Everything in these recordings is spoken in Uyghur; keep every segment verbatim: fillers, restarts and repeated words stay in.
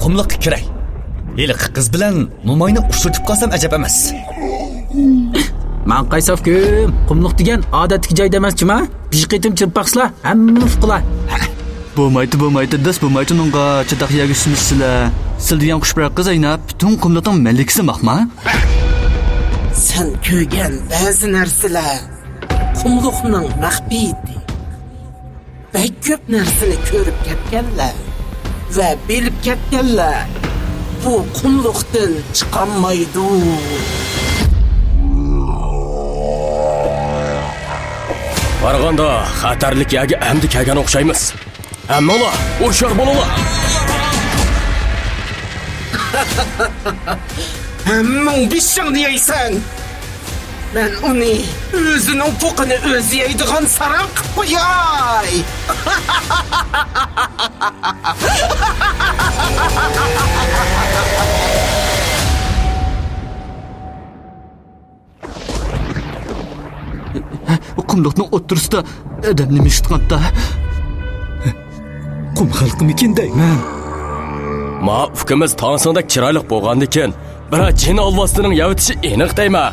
قۇملۇققا كىرەي. ھېلىقى قىز بىلەن موماينى ئۇچرىتىپ قالسام ئەجەب ئەمەس. ماڭقايساف كۈم، قۇملۇق دېگەن ئادەتتىكى جاي ئەمەس جۇما. بىر قېتىم چىرىپ باقسىلا، ھەممىنى ئۇقىلا. بولمايتتى، بولمايتتى، داس بولمايتتى ئۇنىڭغا، چاتاق يەرگە چۈشمىسىلە. سىل دېگەن قۇش بىر قىز ئەينەپ، پۈتۈن قۇملۇقنىڭ مەلىكىسى ماقما. سەن كۆرگەن بەزى نەرسىلەر قۇملۇقنىڭ مەخپىيىتى. بەك كۆپ نەرسىنى كۆرۈپ كەتكەنلەر ۋە بىلىپ كەتكەنلەر بۇ قۇملۇقتىن چىقالمايدۇ. بارغاندا خەتەرلىك يەرگە ئەمدى كەلگەن ئوخشايمىز. ھەممىڭلار ھوشيار بولۇڭلار! ھەممىڭ بېشىڭنى يەيسەن! مەن ئۇنى ئۆزىنىڭ پوقىنى ئۆزى يەيدىغان ساراڭ قىلىپ قوياي! قۇملۇقنىڭ ئوتتۇرىسىدا ئادەم نېمە ئىشلىتىۋاتتا؟ قۇم خەلقىمىكىن دەيمەن. ما ئۇكىمىز تاڭسىڭدەك چىرايلىق بولغاندىكىن، بىرەر جىن ئالۋاستىنىڭ يەۋېتىشى ئېنىق دەيمەن.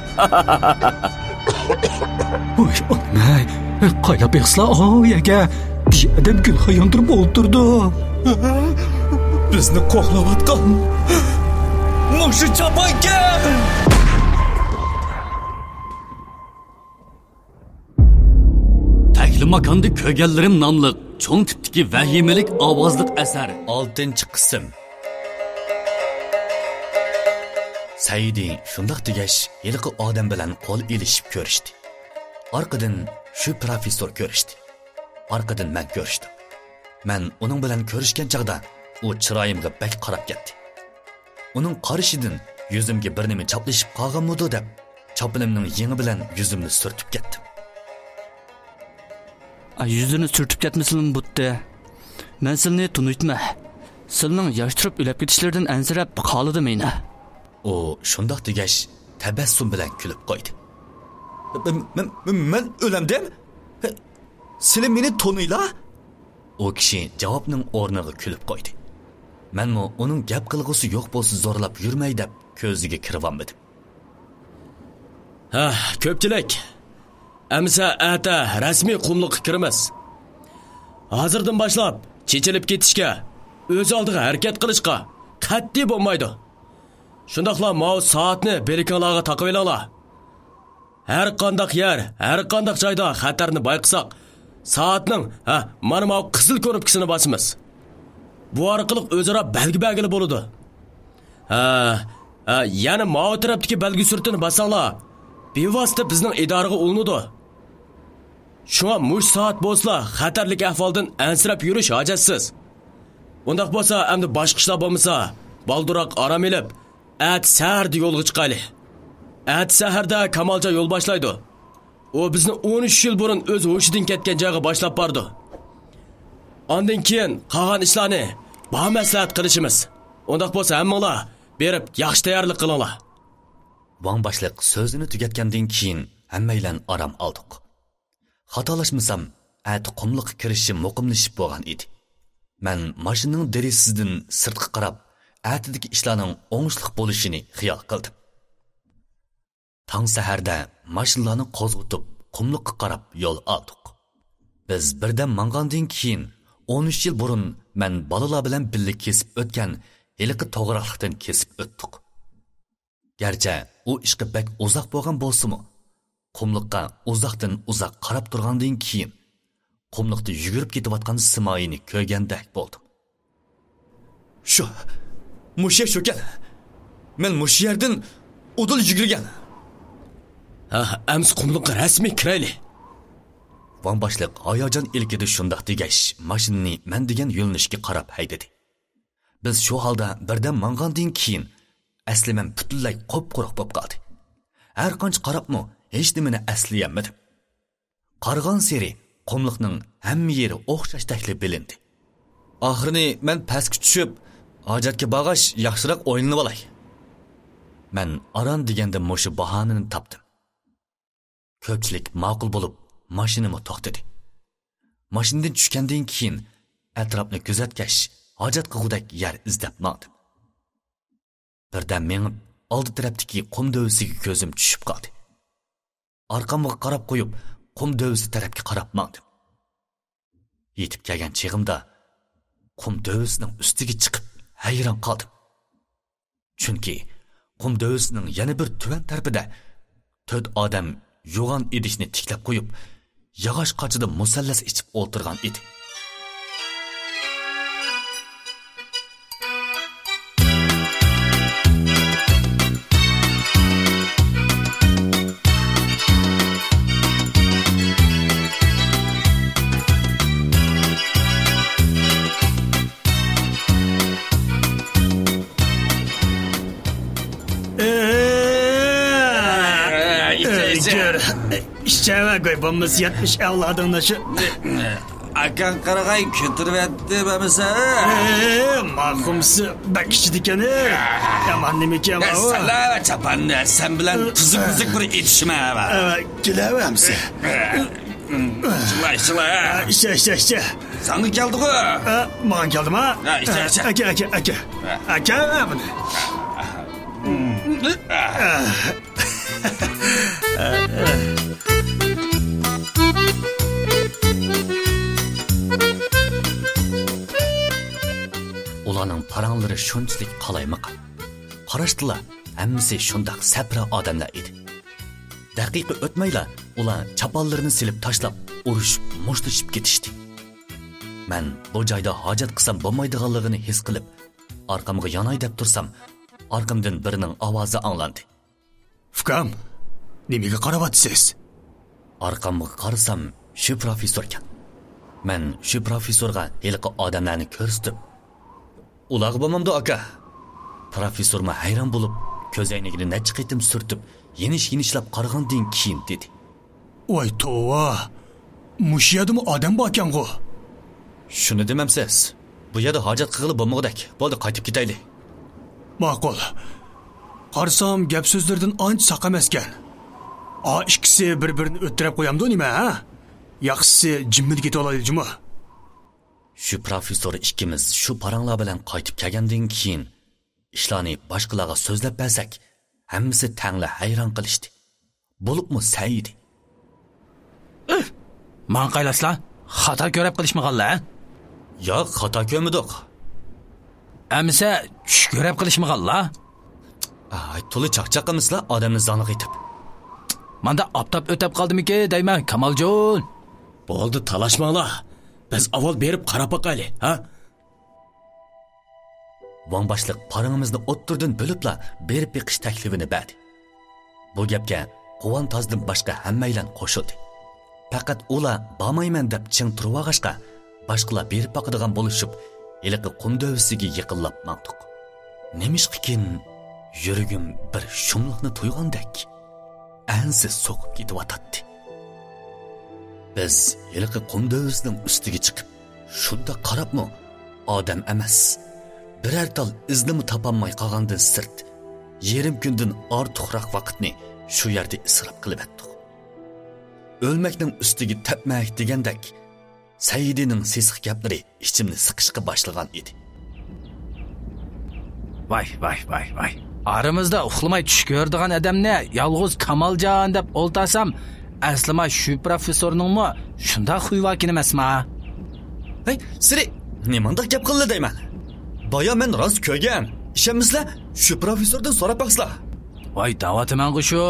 ۋاي ئانام-ئەي، قايلاپ بېقسىلا ئاۋۇ يەرگە؟ بىر ئادەم گۈل ياندۇرۇپ ئولتۇرىدۇ. بىزنى قوغلاۋاتقان مۇشۇ چاپانكەن! تەكلىماكاندا كۆرگەنلىرىم ناملىق چوڭ تىپتىكى ۋەھىمىلىك ئاۋازلىق ئەسەر. ئالتىنچى قىسىم. سەئىدى شۇنداق دېگەچ، ھېلىقى ئادەم بىلەن قول ئېلىشىپ كۆرۈشتى. ئارقىدىن شۇ پىروفېسسور كۆرۈشتى. ئارقىدىن مەن كۆرۈشتۈم. مەن ئۇنىڭ بىلەن كۆرۈشكەن چاغدا ئۇ چىرايىمغا بەك قاراپ كەتتى. ئۇنىڭ قارىشىدىن يۈزۈمگە بىر نېمە چاپلىشىپ قالغانمىدۇ دەپ، چاپىنىمنىڭ يېڭى بىلەن يۈزۈمنى سۈرتۈپ كەتتىم. ئا، يۈزىنى سۈرتۈپ كەتمىسىلىمۇ بوپتۇ. مەن سىلنى تونۇيتتىم. سىلنىڭ ياش تۇرۇپ ئۆلۈپ كېتىشلىرىدىن ئەنسىرەپ قالىدىم مېنى. ئۇ شۇنداق دېگەچ، تەبەسسۇم بىلەن كۈلۈپ قويدى. مەن، مەن، مەن ئۆلەمدىم؟ سىلى مېنى تونۇيلا؟ ئۇ كىشى جاۋابنىڭ ئورنىغا كۈلۈپ قويدى. مەنمۇ ئۇنىڭ گەپ قىلغۇسى يوق بولسا زورلاپ يۈرمەي دەپ كۆزىگە كىرىۋالمىدىم. ھە، كۆپچىلىك. ئەمىسە ئەتە رەسمىي قۇملۇققا كىرىمىز. ھازىردىن باشلاپ چېچىلىپ كېتىشكە، ئۆز ئالدىغا ھەرىكەت قىلىشقا قەتئىي بولمايدۇ. شۇنداقلا ماۋۇ سائەتنى بىلىكىڭلارغا تاقىۋېلىڭلار. ھەر قانداق يەر، ھەر قانداق جايدا خەتەرنى بايقىساق، سائەتنىڭ، ھە، مانا ماۋۇ قىزىل كۇنۇپكىسىنى باسىمىز. بۇ ئارقىلىق ئۆزئارا بەلگە بەرگىلى بولىدۇ. ھە، ھە، يەنە ماۋۇ تەرەپتىكى بەلگە سۈرىتىنى باسساڭلار، بىۋاسىتە بىزنىڭ ئىدارىگە ئۇلىنىدۇ. شۇڭا مۇشۇ سائەت بولسىلا خەتەرلىك ئەھۋالدىن ئەنسىرەپ يۈرۈش ھاجەتسىز. ئۇنداق بولسا، ئەمدى باشقا ئىشلار بولمىسا، بالدۇرراق ئارام ئېلىپ، ئەتە سەھەردە يولغا چىقايلى. ئەتە سەھەردە كامالجان يول باشلايدۇ. ئۇ بىزنى ئون ئۈچ يىل بۇرۇن ئۆز ھوشىدىن كەتكەن جايغا باشلاپ بارىدۇ. ئاندىن كېيىن قالغان ئىشلارنى بامەسلىھەت قىلىشىمىز. ئۇنداق بولسا ھەممىڭلار بېرىپ ياخشى تەييارلىق قىلىڭلار. ۋاڭ باشلىق سۆزىنى تۈگەتكەندىن كېيىن ھەممەيلەن ئارام ئالدۇق. خاتالاشمىسام، ئەتە قۇملۇققا كىرىشى مۇقىملىشىپ بولغان ئىدى. مەن ماشىنىنىڭ دېرىزىسىدىن سىرتقا قاراپ، ئەتىدىكى ئىشلارنىڭ ئوڭۇشلۇق بولۇشىنى خىيال قىلدىم. تاڭ سەھەردە ماشىنىلارنى قوزغىتىپ، قۇملۇققا قاراپ يول ئالدۇق. بىز بىردەم ماڭغاندىن كېيىن، ئون ئۈچ يىل بۇرۇن مەن بالىلار بىلەن بىللە كېسىپ ئۆتكەن ھېلىقى توغراقلىقتىن كېسىپ ئۆتتۇق. گەرچە ئۇ ئىشقا بەك ئۇزاق بولغان بولسىمۇ، قۇملۇققا ئۇزاقتىن ئۇزاق قاراپ تۇرغاندىن كېيىن، قۇملۇقتا يۈگۈرۈپ كېتىۋاتقان سىمايىنى كۆرگەندەك بولدۇم. شۇ، مۇشۇ يەر شۇكەن. مەن مۇشۇ يەردىن ئۇدۇل يۈگۈرگەن. ھە، ئەمسە قۇملۇققا رەسمىي كىرەيلى. ۋاڭ باشلىق ھاياجان ئىلكىدە شۇنداق دېگەچ، ماشىنىنى مەن دېگەن يۆنىلىشكە قاراپ ھەيدىدى. بىز شۇ ھالدا بىردەم ماڭغاندىن كېيىن، ئەسلىمەم پۈتۈنلەي قۇپقۇرۇق بولۇپ قالدى. ھەر قانچە قاراپمۇ، ھېچنېمىنى ئەسلىيەلمىدىم. قارىغانسېرى قۇملۇقنىڭ ھەممە يېرى ئوخشاشتەكلا بىلىندى. ئاخىرىنى مەن پەسكە چۈشۈپ، ھاجەتكە بارغاچ ياخشىراق ئويلىنىۋالاي. مەن ئاران دېگەندە مۇشۇ باھانىنى تاپتىم. كۆپچىلىك ماقۇل بولۇپ، ماشىنىمۇ توختىدى. ماشىنىدىن چۈشكەندىن كېيىن، ئەتراپنى كۆزەتكەچ، ھاجەت قىلغۇدەك يەر ئىزدەپ ماڭدىم. بىردەم مېڭىپ، ئالدى تەرەپتىكى قۇم دۆۋىسىگە كۆزۈم چۈشۈپ قالدى. ئارقامغا قاراپ قويۇپ، قۇم دۆۋىسى تەرەپكە قاراپ ماڭدىم. يېتىپ كەلگەن چېغىمدا قۇم دۆۋىسىنىڭ ئۈستىگە چىقىپ ھەيران قالدىم. چۈنكى قۇم دۆۋىسىنىڭ يەنە بىر تۆۋەن تەرىپىدە تۆت ئادەم يوغان ئىدىشنى تىكلەپ قويۇپ، ياغاچ قاچىدا مۇسەللەس ئېچىپ ئولتۇرغان ئىدى. ئىچە، ئىچە. ئىچەۋەرگەي، بولمىسا يەتمىش ئەۋلادىڭنى شۇ. ئاكاڭ قارىغاي، كۆتۈرۈۋەتتى بەمسە. ئە، ماخۇمسى بەك ئىچىدىكەن. يامان نېمىكەن ئە، ئۇ؟ سەن چاپاننى، سەن بىلەن تۈزۈك-تۈزۈك بىر ئېتىشمە. ئە، كېلەۋەمسە. ئىچىڭلار، ئىچىڭلار. ئىچە، ئىچە، ئىچە. ساڭا كەلدىغۇ. ئە، ماڭا كەلدىما؟ ئە، ئىچە، ئىچە. ئەكە، ئەكە، ئەكە. ئەكە، ئە، بۇنى. ئۇلارنىڭ پاراڭلىرى شۇنچىلىك قالايمىقان. قاراشتىلا، ھەممىسى شۇنداق سەپرا ئادەملەر ئىدى. دەقىقە ئۆتمەيلا ئۇلار چاپانلىرىنى سېلىپ تاشلاپ، ئۇرۇشۇپ، مۇشتلىشىپ كېتىشتى. مەن بۇ جايدا ھاجەت قىلسام بولمايدىغانلىقىنى ھېس قىلىپ، ئارقامغا ياناي دەپ تۇرسام، ئارقامدىن بىرىنىڭ ئاۋازى ئاڭلاندى. ئۇكام، نېمىگە قاراۋاتىسىز؟ ئارقامغا قارىسام، شۇ پروفېسسوركەن. مەن شۇ پروفېسسورغا ھېلىقى ئادەملەرنى كۆرسىتىپ، ئۇلارغا بولمامدۇ، ئاكا؟ پروفېسسورمۇ ھەيران بولۇپ، كۆزئەينىكىنى نەچچە قېتىم سۈرتۈپ، يېنىش-يېنىشلاپ قارىغاندىن كېيىن دېدى. ۋاي توۋا، مۇشۇ يەردىمۇ ئادەم باركەنغۇ؟ شۇنى دېمەمسىز؟ بۇ يەردە ھاجەت قىلغىلى بولمىغۇدەك. بولدى، قايتىپ كېتەيلى. ماقۇل. قارىسام، گەپ-سۆزلىرىدىن ئانچە ساق ئەمەسكەن. ئا ئىككىسى بىر-بىرىنى ئۆتتۈرۈپ قويامدۇ نېمە، ھە؟ ياخشىسى جىممىدە كېتىۋالايلى جۇمۇ. شۇ پروفېسسور ئىككىمىز شۇ پاراڭلار بىلەن قايتىپ كەلگەندىن كېيىن، ئىشلارنى باشقىلارغا سۆزلەپ بەرسەك، ھەممىسى تەڭلا ھەيران قېلىشتى. بولۇپمۇ سەئىدى. ماڭا قايلاسىلا، خاتا كۆرەپ قېلىشمىغانلا، ھە؟ ياق، خاتا كۆرمىدۇق. ئەمىسە، چۈش كۆرەپ قېلىشمىغانلا؟ ئاي، تولا چاقچاق قىلمىسىلا، ئادەمنى زاڭلىق ئېتىپ. ماندا ئاپتاپ ئۆتەپ قالدىمىكى دەيمەن، كامالجون. بولدى، تالاشماڭلا. بىز ئاۋۋال بېرىپ قاراپ باقايلى، ھە؟ ۋاڭ باشلىق پارىڭىمىزنى ئوتتۇرىدىن بۆلۈپلا بېرىپ بېقىش تەكلىپىنى بەردى. بۇ گەپكە قۇۋان تازدىن باشقا ھەممەيلەن قوشۇلدى. پەقەت ئۇلا بارمايمەن دەپ چىڭ تۇرۇۋالغاچقا، باشقىلار بېرىپ باقىدىغان بولۇشۇپ، ھېلىقى قۇم دۆۋىسىگە يېقىنلاپ ماڭدۇق. نېمىشقىكىن يۈرىكىم بىر شۇملۇقنى تۇيغاندەك ئەنسىز سوقۇپ كېتىۋاتاتتى. بىز ھېلىقى قۇم دۆۋىسىنىڭ ئۈستىگە چىقىپ، شۇنداق قاراپمۇ، ئادەم ئەمەس، بىرەر تال ئىزنىمۇ تاپالماي قالغاندىن سىرت، يېرىم كۈندىن ئارتۇقراق ۋاقىتنى شۇ يەردە ئىسراپ قىلىۋەتتۇق. ئۆلمەكنىڭ ئۈستىگە تەپمەك دېگەندەك، سەئىدىنىڭ سېسىق گەپلىرى ئىچىمنى سىقىشقا باشلىغان ئىدى. ۋاي، ۋاي، ۋاي، ۋاي. ئارىمىزدا ئۇخلىماي چۈش كۆرىدىغان ئادەمنى يالغۇز كامالجان دەپ ئولتۇرسام، ئەسلىما شۇ پروفېسسورنىڭمۇ شۇنداق خۇيى باركەن ئەمەسما؟ ھەي، سىرى، نېمانداق گەپ قىلدى دەيمەن؟ بايا مەن راست كۆرگەن. ئىشەنمىسىلەر، شۇ پروفېسسوردىن سوراپ باقسىلا. ۋاي، دەۋاتىمەنغۇ شۇ،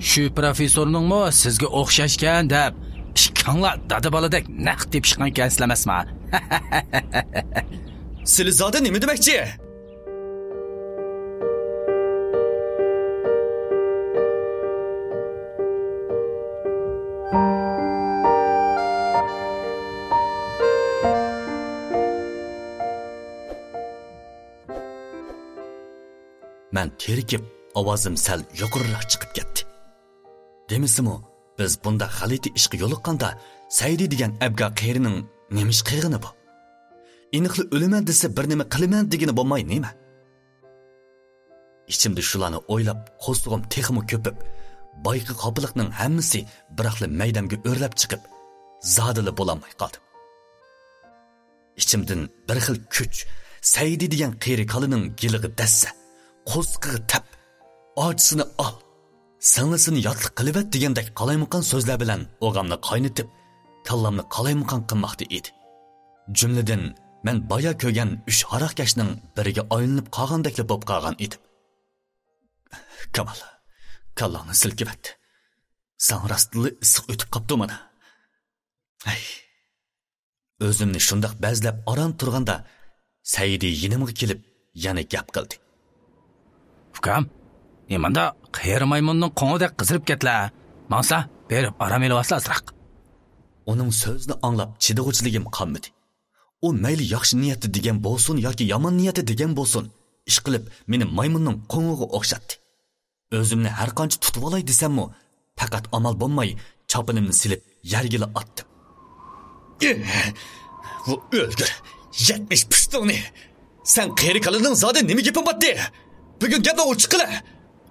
شۇ پروفېسسورنىڭمۇ سىزگە ئوخشاشكەن دەپ، ئىككىڭلار دادا بالىدەك نەق تېپىشقانكەنسىلەر ئەمەسما؟ سىلى زادى نېمە دېمەكچى؟ مەن تېرىكىپ، ئاۋازىم سەل يۇقىرىراق چىقىپ كەتتى. دېمىسىمۇ، بىز بۇنداق غەلىتە ئىشقا يولۇققاندا، سەئىدى دېگەن ئەبگا قېرىنىڭ نېمە ئىش قىلغىنى بۇ؟ ئېنىقلا ئۆلىمەن دېسە، بىر نېمە قىلىمەن دېگىنى بولماي نېمە؟ ئىچىمدە شۇلارنى ئويلاپ، قورسىقىم تېخىمۇ كۆپۈپ، بايىقى خاپىلىقنىڭ ھەممىسى بىراقلا مەيدەمگە ئۆرلەپ چىقىپ، زادىلا بولالماي قالدىم. ئىچىمدىن بىر خىل كۈچ، سەئىدى دېگەن قېرى كالىنىڭ گېلىغا دەسسە، قورسىقىغا تەپ، «ئاچىسىنى ئال، سىڭلىسىنى ياتلىق قىلىۋەت» دېگەندەك قالايمىقان سۆزلەر بىلەن ئوغامنى قاينىتىپ، كاللامنى قالايمىقان قىلماقتا ئىدى. جۈملىدىن مەن بايا كۆرگەن ئۈچ ھاراقكەشنىڭ بىرىگە ئايلىنىپ قالغاندەكلا بولۇپ قالغان ئىدىم. «كامال، كاللاڭنى سىلكىۋەت. ساڭا راستلا ئىسسىق ئۆتۈپ قاپتۇ مانا.» ھەي. ئۆزۈمنى شۇنداق بەزلەپ ئاران تۇرغاندا، سەئىدى يېنىمغا كېلىپ يەنە گەپ قىلدى. «ئۇكام، نېمانداق قېرى مايمۇننىڭ قوڭىدەك قىزىرىپ كەتلە. ماڭسا، بېرىپ ئارام ئېلىۋالسا ئازراق.» ئۇنىڭ سۆزىنى ئاڭلاپ چىدىغۇچىلىكىم قالمىدى. ئۇ مەيلى ياخشى نىيەتتە دېگەن بولسۇن ياكى يامان نىيەتتە دېگەن بولسۇن، ئىشقىلىپ مېنى مايمۇننىڭ قوڭىغا ئوخشاتتى. ئۆزۈمنى ھەر قانچە تۇتۇۋالاي دېسەممۇ، پەقەت ئامال بولماي چاپىنىمنى سېلىپ يەرگىلا ئاتتىم. ئېھ، بۇ ئۆلگۈر، يەتمىش پۇشتۇڭنى! سەن قېرى كالىنىڭ زادى نېمە گېپىڭ باتتى؟ بۈگۈن گەپنى ئوچۇق قىلە!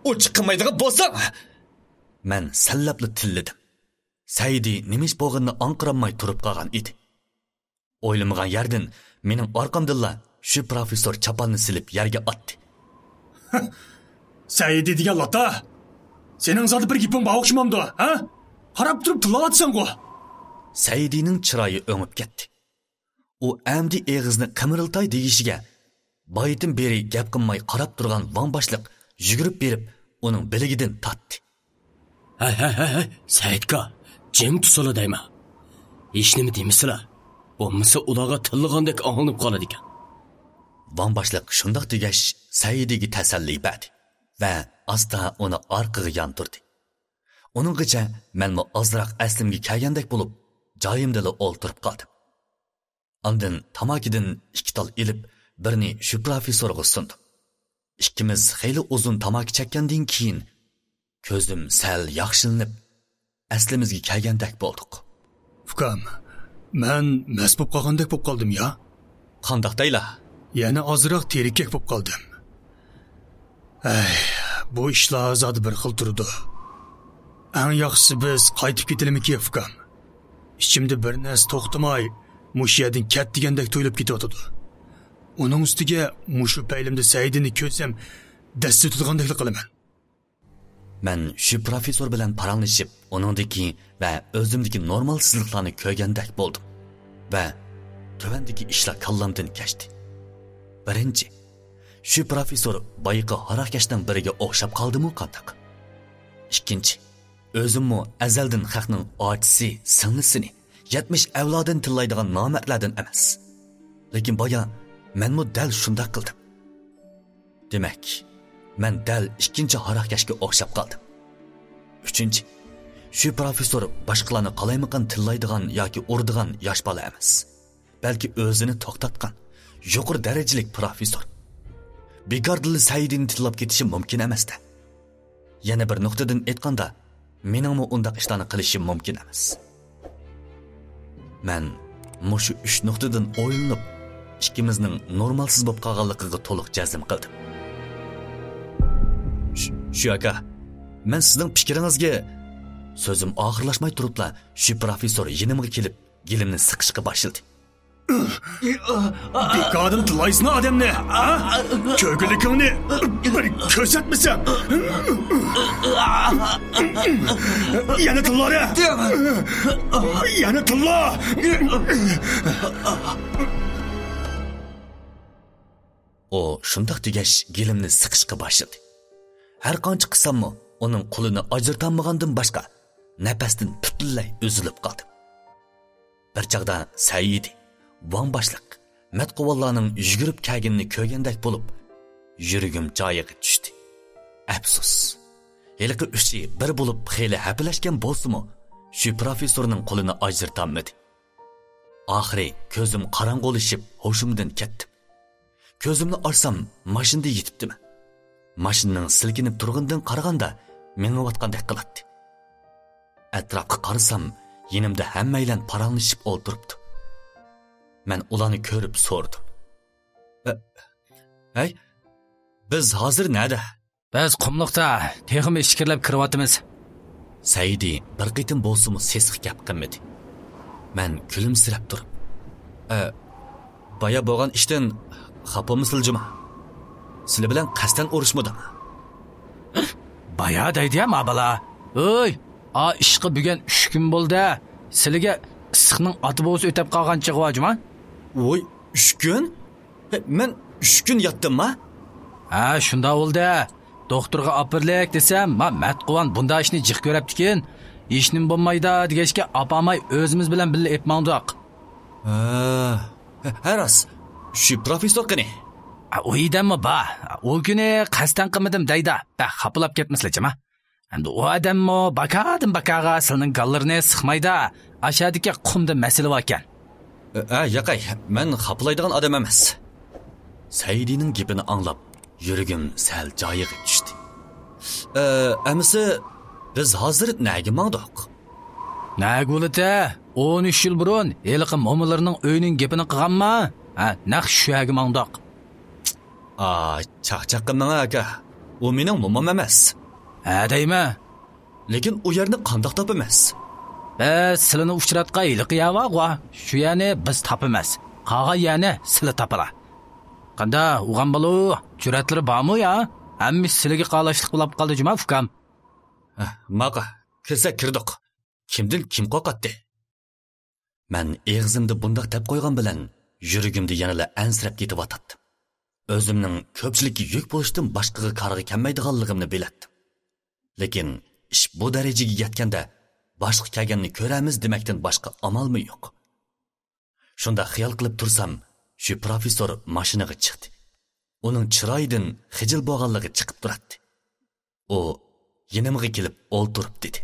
ئوچۇق قىلمايدىغان بولساڭ! مەن سەنلەپلا تىللىدىم. سەئىدى نېمە ئىش بولغىنىنى ئاڭقىرالماي تۇرۇپ قالغان ئىدى. ئويلىمىغان يەردىن مېنىڭ ئارقامدىنلا شۇ پروفېسسور چاپاننى سېلىپ يەرگە ئاتتى. سەئىدى دېگەن لاتا! سېنىڭ زادى بىر گېپىڭ بار ئوخشىمامدۇ، ھە؟ قاراپ تۇرۇپ تىللاۋاتىسەنغۇ! سەئىدىنىڭ چىرايى ئۆڭۈپ كەتتى. ئۇ ئەمدى ئېغىزىنى قىمىرلىتاي دېيىشىگە، بايىتىن بېرى گەپ قىلماي قاراپ تۇرغان ۋاڭ باشلىق يۈگۈرۈپ بېرىپ، ئۇنىڭ بىلىكىدىن تارتتى. ھەي، ھەي، ھەي، ھەي، سەئىدكا، جىم تۇرسىلا دەيمەن. ھېچنېمە دېمىسىلا، بولمىسا ئۇلارغا تىللىغاندەك ئاڭلىنىپ قالىدىكەن. ۋاڭ باشلىق شۇنداق دېگەچ، سەئىدىگە تەسەللى بەردى ۋە ئاستا ئۇنى ئارقىغا ياندۇردى. ئۇنىڭغىچە مەنمۇ ئازراق ئەسلىمگە كەلگەندەك بولۇپ، جايىمدىلا ئولتۇرۇپ قالدىم. ئاندىن تاماكىدىن ئىككى تال ئېلىپ، بىرنى شۇ پروفېسسورغا سۇندۇم. ئىككىمىز خېلى ئۇزۇن تاماكا چەككەندىن كېيىن، كۆزۈم سەل ياخشىلىنىپ، ئەسلىمىزگە كەلگەندەك بولدۇق. ئۇكام، مەن مەست بولۇپ قالغاندەك بولۇپ قالدىم يا؟ قانداق دەيلا؟ يەنە ئازراق تېرىككەك بولۇپ قالدىم. ئەي، بۇ ئىشلار زادى بىر خىل تۇرىدۇ. ئەڭ ياخشىسى بىز قايتىپ كېتەلمىكى، ئۇكام؟ ئىچىمدە بىر نەرسە توختىماي، مۇشۇ يەردىن كەت دېگەندەك تۇيۇلۇپ كېتىۋاتىدۇ. ئۇنىڭ ئۈستىگە مۇشۇ پەيلىمدە سەئىدىنى كۆرسەم، دەستە تۇتىدىغاندەكلا قىلىمەن. مەن شۇ پروفېسسور بىلەن پاراڭلىشىپ، ئۇنىڭدىكى ۋە ئۆزۈمدىكى نورمالسىزلىقلارنى كۆرگەندەك بولدۇم ۋە تۆۋەندىكى ئىشلار كاللامدىن كەچتى. بىرىنچى، شۇ پروفېسسور بايىقى ھاراقكەشنىڭ بىرىگە ئوخشاپ قالدىمۇ قانداق؟ ئىككىنچى، ئۆزۈممۇ ئەزەلدىن خەقنىڭ ئاچىسى، سىڭلىسىنى، يەتمىش ئەۋلادىنى تىللايدىغان نامەردلەردىن ئەمەس. لېكىن بايا مەنمۇ دەل شۇنداق قىلدىم. دېمەك، مەن دەل ئىككىنچى ھاراقكەشكە ئوخشاپ قالدىم. ئۈچىنچى، شۇ پروفېسسور باشقىلارنى قالايمىقان تىللايدىغان ياكى ئۇرىدىغان ياش بالا ئەمەس، بەلكى ئۆزىنى توختاتقان يۇقىرى دەرىجىلىك پروفېسسور. بىكاردىنلا سەئىدىنى تىللاپ كېتىشى مۇمكىن ئەمەستە. يەنە بىر نۇقتىدىن ئېيتقاندا، مېنىڭمۇ ئۇنداق ئىشلارنى قىلىشىم مۇمكىن ئەمەس. مەن مۇشۇ ئۈچ نۇقتىدىن ئويلىنىپ، ئىككىمىزنىڭ نورمالسىز بولۇپ قالغانلىقىغا تولۇق جەزم قىلدىم. شۇ، شۇ ئاكا، مەن سىزنىڭ پىكرىڭىزگە... سۆزۈم ئاخىرلاشماي تۇرۇپلا، شۇ پروفېسسور يېنىمغا كېلىپ، گېلىمنى سىقىشقا باشلىدى. بىكاردىن تىللايسىنا ئادەمنى، ھە؟ كۆرگۈلۈكۈڭنى بىر كۆرسەتمىسەم. يەنە تىللا، ھە؟ يەنە تىللا. ئۇ شۇنداق دېگەچ، گېلىمنى سىقىشقا باشلىدى. ھەر قانچە قىسساممۇ، ئۇنىڭ قولىنى ئاجرىتالمىغاندىن باشقا، نەپەستىن پۈتۈنلەي ئۈزۈلۈپ قالدىم. بىر چاغدا سەئىدى، ۋاڭ باشلىق، مەتقۇۋانلارنىڭ يۈگۈرۈپ كەلگىنىنى كۆرگەندەك بولۇپ، يۈرىكىم جايىغا چۈشتى. ئەپسۇس، ھېلىقى ئۈچى بىر بولۇپ خېلى ھەپىلەشكەن بولسىمۇ، شۇ پروفېسسورنىڭ قولىنى ئاجرىتالمىدى. ئاخىرى كۆزۈم قاراڭغۇلىشىپ، ھوشۇمدىن كەتتىم. كۆزۈمنى ئاچسام، ماشىنىدا يېتىپتىمەن. ماشىنىنىڭ سىلكىنىپ تۇرغىنىدىن قارىغاندا، مېڭىۋاتقاندەك قىلاتتى. ئەتراپقا قارىسام، يېنىمدا ھەممەيلەن پاراڭلىشىپ ئولتۇرۇپتۇ. مەن ئۇلارنى كۆرۈپ سورىدىم. ئە، ھەي، بىز ھازىر نەدە؟ بىز قۇملۇقتا، تېخىمۇ ئىچكىرىلەپ كىرىۋاتىمىز. سەئىدى بىر قېتىم بولسىمۇ سېسىق گەپ قىلمىدى. مەن كۈلۈمسىرەپ تۇرۇپ، ئە، بايا بولغان ئىشتىن خاپا بولمىسىلا جۇما. سىلى بىلەن قەستەن ئۇرۇشمىدىم. بايا دەيدىيە ما بالا. ئۆي، ئا ئىشقا بۈگەن ئۈچ كۈن بولدى. سىلىگە ئىسسىقنىڭ ئاتا بوۋىسى ئۆتەپ قالغان چېغى بار جۇما. ۋوي، ئۈچ كۈن؟ ھە، مەن ئۈچ كۈن ياتتىمما؟ ھە، شۇنداق بولدى. دوختۇرغا ئاپىرىلىك دېسەم، ما مەتقۇۋان بۇندا ئىشنى جىق كۆرەپتىكىن، ھېچنېمە بولمايدا دېگەچكە ئاپارماي ئۆزىمىز بىلەن بىللە ئېپ ماڭدۇق. ھە، ھە، راست. شۇ پروفېسسور قېنى؟ ئا، ئۇ ئادەممۇ بار. ئۇ كۈنى قەستەن قىلمىدىم دەيدا. بەك خاپىلاپ كەتمىسىلە جۇما. ئەمدى ئۇ ئادەممۇ باكادىن باكاغا سىلىنىڭ گاللىرىنى سىقمايدا، ئاشادىكى قۇمدا مەسىلە باركەن. ئە، ياقەي، مەن خاپىلايدىغان ئادەم ئەمەس. سەئىدىنىڭ گېپىنى ئاڭلاپ، يۈرىكىم سەل جايىغا چۈشتى. ئە، ئەمىسە، بىز ھازىر نەگە ماڭدۇق؟ نەگە بولىدۇ؟ ئون ئۈچ يىل بۇرۇن ھېلىقى مومىلىرىنىڭ ئۆيىنىڭ گېپىنى قىلغانما؟ ھە، نەق شۇ يەرگە ماڭدۇق. ئا، چاقچاق قىلماڭ ئاكا. ئۇ مېنىڭ مومام ئەمەس. ھە دەيمەن. لېكىن ئۇ يەرنى قانداق تاپىمىز؟ بەس، سىلىنى ئۇچراتقان ھېلىقى يەر بارغۇ. شۇ يەرنى بىز تاپىمىز. قالغان يەرنى سىلى تاپىلا. قاندا، ئوغان بالۇ، جۈرئەتلىرى بارمۇ يا؟ ھەممىسى سىلىگە قالاشلىق بولاپ قالدى جۇما ئۇكام. ھە، ماقا، كىرسەك كىردۇق. كىمدىن كىم قورقاتتى؟ مەن ئېغىزىمدا بۇنداق دەپ قويغان بىلەن، يۈرىكىمدە يەنىلا ئەنسىرەپ كېتىۋاتاتتىم. ئۆزۈمنىڭ كۆپچىلىككە يۈك بولۇشتىن باشقىغا كارغا كەلمەيدىغانلىقىمنى بىلەتتىم. لېكىن ئىش بۇ دەرىجىگە يەتكەندە، باشقا كەلگەننى كۆرەرمىز دېمەكتىن باشقا ئامالمۇ يوق. شۇنداق خىيال قىلىپ تۇرسام، شۇ پروفېسسور ماشىنىغا چىقتى. ئۇنىڭ چىرايىدىن خىجىل بولغانلىقى چىقىپ تۇراتتى. ئۇ يېنىمغا كېلىپ ئولتۇرۇپ دېدى.